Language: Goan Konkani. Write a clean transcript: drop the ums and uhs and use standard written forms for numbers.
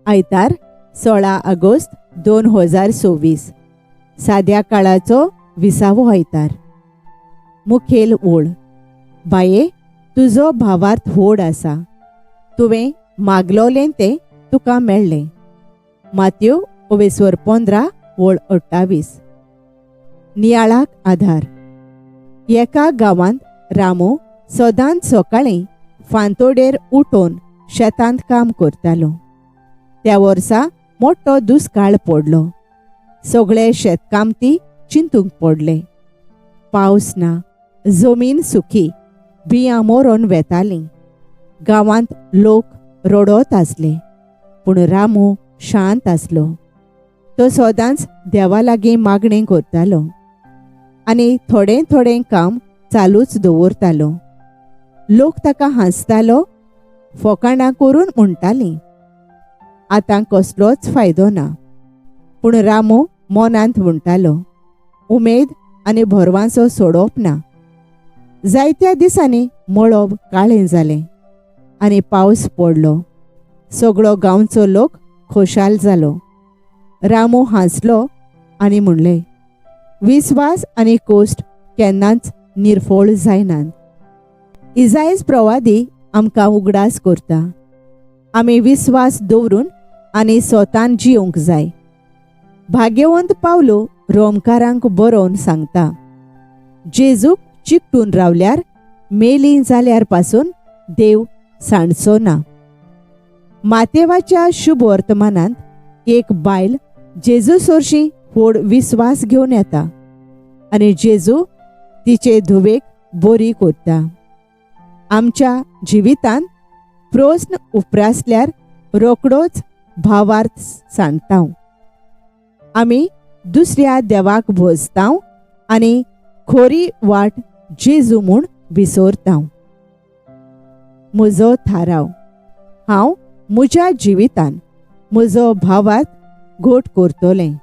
आयतार 16 ऑगस्ट 2026, साद्या काळाचो विसावो आयतार. मुखेल ओळ. बाये, तुजो भावार्थ व्हड आसा, तुवें मागलोलें तें तुका मेळ्ळें. मात्यो ओवेस्वर 15 वळ 28. नियाळाक आधार. एका गांवांत रामू सदांच सकाळीं फांतोडेर उठून शेतांत काम करतालो. त्या वर्सा मोठो दुस्काळ पडलो. सगळे शेतकामती चिंतूंक पडले. पावस ना, जमीन सुकी, बियां मरोन वेतालीं. गांवांत लोक रडत आसले, पूण रामू शांत आसलो. तो सदांच देवा लागीं मागणें करतालो आनी थोडें थोडें काम चालूच दवरतालो. लोक ताका हांसतालो, फोकाणां करून म्हणटालीं, आतां कसलोच फायदो ना. पूण रामू मनांत म्हणटालो, उमेद आनी भरवांसो सोडप ना. जायत्या दिसांनी मळब काळें जालें आनी पावस पडलो. सगळो गांवचो लोक खोशाल जालो. रामू हांसलो आनी म्हणलें, विस्वास आनी कोश्ट केन्नाच निर्फळ जायनात. इजायज प्रवादी आमकां उगडास करता, आमी विस्वास दवरून आनी स्वतान जियोंक जाय. भाग्यवंत पावलो रोमकारांक बरोवन सांगता, जेजूक चिकटून रावल्यार मेली जाल्यार पासून देव सांडचो ना. मातेवाच्या शुभ वर्तमानांत एक बायल जेजू सरशी व्हड विस्वास घेवन येता आनी जेजू तिचे धुवेक बरी करता. आमच्या जिवितांत प्रस्न उप्रासल्यार रोकडोच भावार्थ सांडता. आमी दुसऱ्या देवाक भोजता आनी खोरी वाट जेजू म्हूण विसरता. म्हजो थाराव. हांव म्हज्या जिवितान म्हजो भावार्थ घट करतलें.